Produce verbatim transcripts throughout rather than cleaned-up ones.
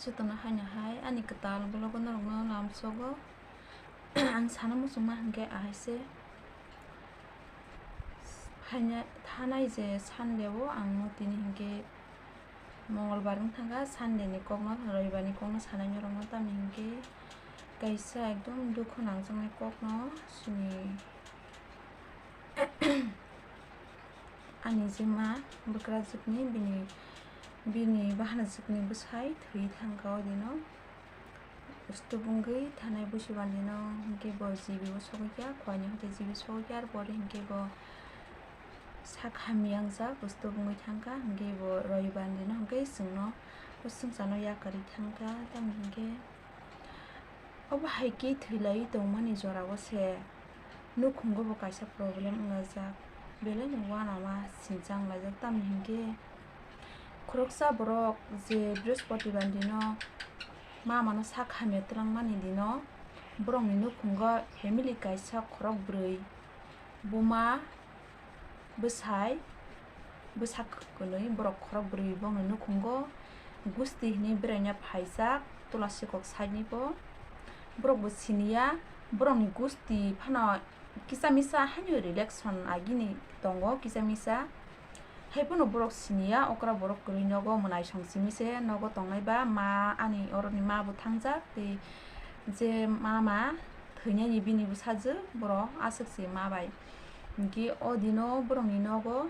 Jotono haino hai ani kwtal vlogo norokno lamsogo. Ang sana muchungma hinkhe ahaise haino thanai je Sunday o ang no tini hinkhe Mongolbar wng thangkha, Sunday ni kokno, Roibar ni kokno sanai norokno, tamni hinkhe kaisa ekdom dukhu nangjaknai kokno chini ani jema bwkrajwkni bini, bini bahanajwkni bwsai thwi thangkha o dino. Stubungwi thanai busi bandino hinkhe bo G B o sogwi kha, khuaini hote G B sogwi kha, arpore hinkhe bo sak hamya wngjak, stubungwi thangkha, hinkhe bo Roibar dino hinkhe chwngno o swngcharno yakarwi thangkha, tamni hinkhe obo hai khe thwilaiwi tongmani jorao se nukhungo bo kaisa problem wngjak, belaino uanama sincha wnglaijak, tamni hinkhe khoroksa borok je Brihospoti bandino mamano sak hamya twlangmani dino borokni nukhungo family kaisa khorok bwrwi buma bwsai bwsak kwnwi borok khorok bwrwi bongni nukhungo gusti hinwi beraina phaijak, Tulasikok side ni bo borok bo siniya, borokni gusti phano kisa misa haino relation agini tongo kisa misa. Haiphano borok siniya, okra borok kwrwi nogo mwnaisong simi se nogo tongnai ba ma, ani oroni ma bo thangjak tei je mama thwinani bini bwsajwk borok aswk se ma bai. Hinkhe o dino borokni nogo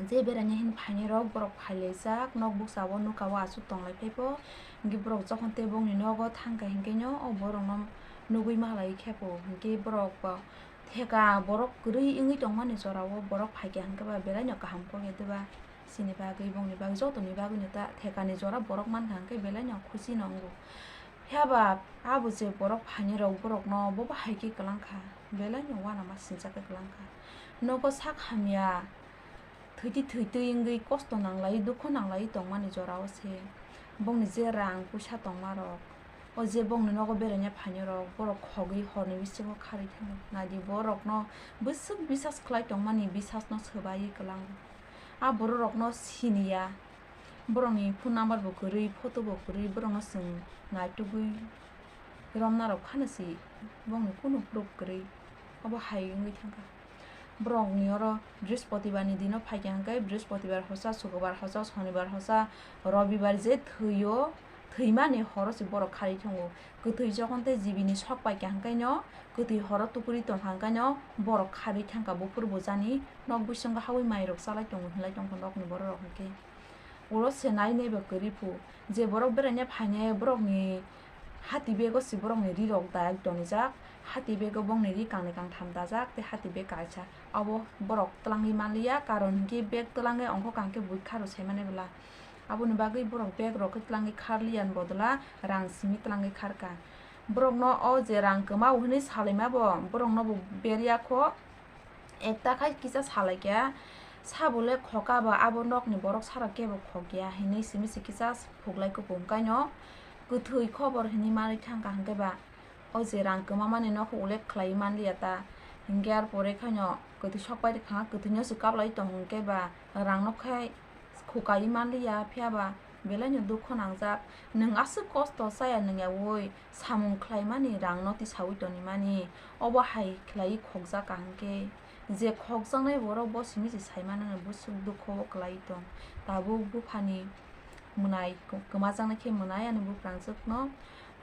je beraina hin phainai rok borok phailaijak, nok bukcha o nuka o aswk tonglai phai pho. Hinkhe borok jokhon tei bongni nogo thangkha hinkhe no o borokno nugwi malai khe pho, hinkhe borok bo theka borok kwrwi wngwi tongmani jorao borok phaikha hinkhe ba belaino kaham kok ya diba? Chini bagwi, bongni bagwi, jotoni bagwino ta thekani jora borok mankha hinkhe belaino khusi no wngo. Phiya ba abo je borok phainai rok borokno bo bahai khe kwlangkha, belaino uanama sincha khe kwlangkha. Nogo sak hamya thwitwi thwitwi wngwi kosto nanglai, dukhu nanglai tongmani jorao se bongni je rang puisa tongma rok, o je bongni nogo beraina phainai rok, borok khogwi horni bisingo kharwi thango. Naidi borokno bwswk bisas khlai tongmani bisasno swbaiwi kwlango. A borok rokno siniya, borokni phone number bo kwrwi, photo bo kwrwi, borokno chwng naitugwi romna rok phano se bongni kunu proof kwrwi, obo hai wngwi thangkha. Borokni oro Brihospoti bar ni dino phaikha hinkhe Brihospoti bar hosa, Sukubar hosa, Sonibar hosa, Robibar je thwio, thwimani horo se borok kharwi thango. Kwthwi jokhon tei G B ni sok paikha hinkhe no kwthwi horo tupuri tongkha hinkhe no borok kharwi thangkha, buphuru bujani nok bisingo hawi mai rok chalai tongo hinlai tongkha nokni borok rok hinkhe. Ulo se nai naiba kwrwi phu, je borok beraina phainai borokni hati bego se borokni ri rok dayok tonijak, hati bego bongni ri kangni kangtham dajak tei hati beg kaisa. Abo borok twlangwi manliya, karon hinkhe beg twlangwi ongkho kangkhe buikha rw saimani bwla. Aboni bagwi borok beg rok khe twlangwi kharliya ni bodol a rang simi twlangwi kharkha. Borokno o je rang kwma o hwnwi salaima bo borokno bo berya kho. Ekta khai kisa salaikha, sabo le khokha ba abo nokni borok sara kebo khokya hinwi simi se kisa phuklai kuphum kaino kwthwi khobor hinwi manwi thangkha hinkhe ba o je rang kwmamani nokho ulo khlaiwi manliya ta hinkhe ar pore khaino kwthwi sokpai rwkha kwthwino se kaplai tong hinkhe ba rang nokhe khukaiwi manliya phiya ba belaino dukho nangjak nwng aswk kosto chaya nungyaui samung khlaimani rangno tisaui tonimani, obo hai khlaiwi khokjak kaham khe. Je khokjaknai borok bo simi se sai mano bwswk dukho o kwlaiwi tong. Tabuk buphani mwnai, kwmajaknai khe mwnai ani buprangjwkno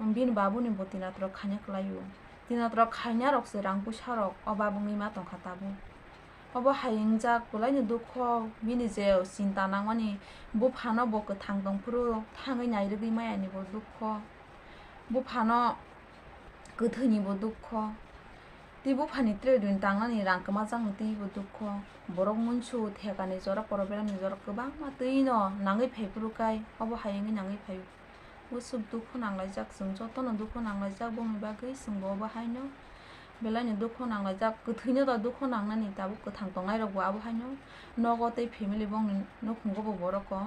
bini babuni bo tinatrok khaina kwlaio. Tinatrok khaina rok se rang puisa rok o babungwi ma tongkha tabuk. Obo hai wngjak belaino dukho, bini je chinta nangmani buphano bo kwthang tongphuru thangwi nairwgwi maya ni bo dukho. Buphano kwthwini bo dukho. Tei buphani trade win tangnani rang kwmajakni teibo dukho. Borok munsu thekani jora, poroberani jora kwbangma twino nangwi phaiphuru kai, obo hai wngwi nangwi phaio. Bwswk dukhu nanglaijak, chwng jotono dukhu nanglaijak, bongni bagwi chwngbo obo haino belaino dukhu nanglaijak. Kwthwino da dukhu nangnani, tabuk kwthang tongnairokbo abo haino. Nogo tei family bongni nukhungo bo borok kok.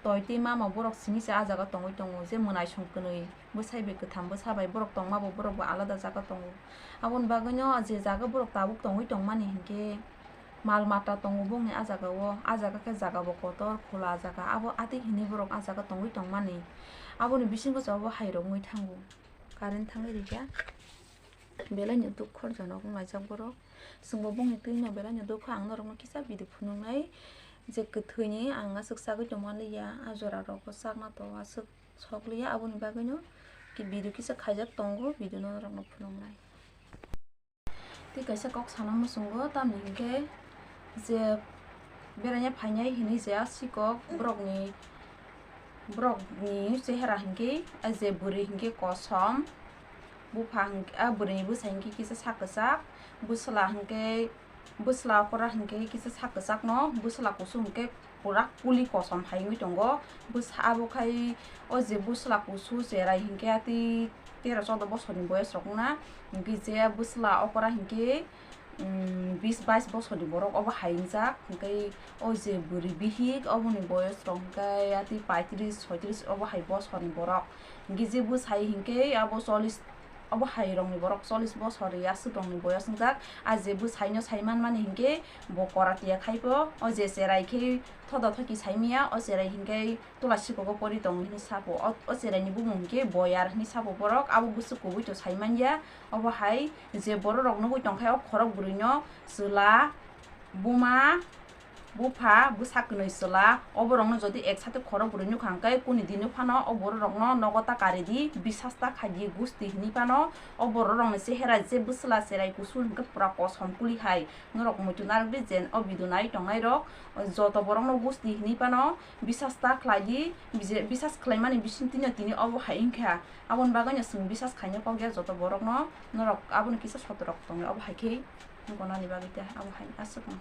Toi tei mama borok simi se ah jaga tongwi tongo, je mwnaisong kwnwi. Bwsai bai kwtham bwsa bai borok tongma bo borok bo alada jaga tongo. Aboni bagwino je jaga borok tabuk tongwi tongmani hinkhe mal mata tongo bongni a jaga o, a jaga khe jaga bo kotor, khula jaga, abo atwi hinwi borok a jaga tongwi tongmani. Aboni bisingo se obo hai rok wngwi thango, current thangwi rikha. Belai no dukho jonok wng laijak borok. Chwngbo bongni twi no belai no dukho, ang norok no kisa video phunuknai je kwthwini ang aswk chagwi tongma liya, a jora rok bo chakna to aswk sok liya, aboni bagwi no ki video kisa khaijak tongo, video no norok no phunuknai. Tei kaisa kok sana muchungo, tamni hinkhe je beraina phainai hinwi je a sikok borokni, borokni chehera hinkhe, a je bwrwi hinkhe kosom, bupha hinkhe, a bwrwini bwsa hinkhe kisa sak kwchak, bwsla hinkhe, bwsla okora hinkhe kisa sak kwchakno, bwsla kusu hinkhe pura kuli kosom hai wngwi tongo. Bwsa abo khai o je bwsla kusu cherai hinkhe atwi tero chodo bosorni boyos rok wngna, hinkhe je bwsla okora hinkhe, um, bis bais bosorni borok obo hai wngjak. Hinkhe o je bwrwi bihik oboni boyos rok hinkhe atwi paitris soitris obo hai bosorni borok. Hinkhe je bwsai hinkhe abo chollis obo hai rokni borok chollis bosor ri aswk rokni boyos wngjak. A je bwsaino sai manmani hinkhe bo koratiya khai pho, o je cherai khe thoda thoki sai manya, o cherai hinkhe tola sikogo pori tongo hinwi sapo. O, o cheraini bumung hinkhe boyar hinwi sapo borok, abo bwswk kubui to sai manya. Obo hai je borok rok nugwi tongkhe o khorok bwrwino chwla, buma, bupha, bwsa kwnwi chwla, oborokno jodi ek sati khorok bwrwi nukha hwnkhe kuni dino phano o borok rokno nogo ta kari di, bisas ta khai di, gusti hinwi phano o borok rokni chehera je bwsla cherai kusu hinkhe pura kosom kuli hai. Norok muitu narwk di je o video nai tongnai rok joto borokno gusti hinwi phano bisas ta khlai di, bije-, bisas khlaimani bisingtwi no tini obo hai wngkha. Aboni bagwi no chwng bisas khaina kok ya joto borokno, norok abono kisa sotorok tongwi obo hai khe. Gonani bagwi tei abo hai aswk no.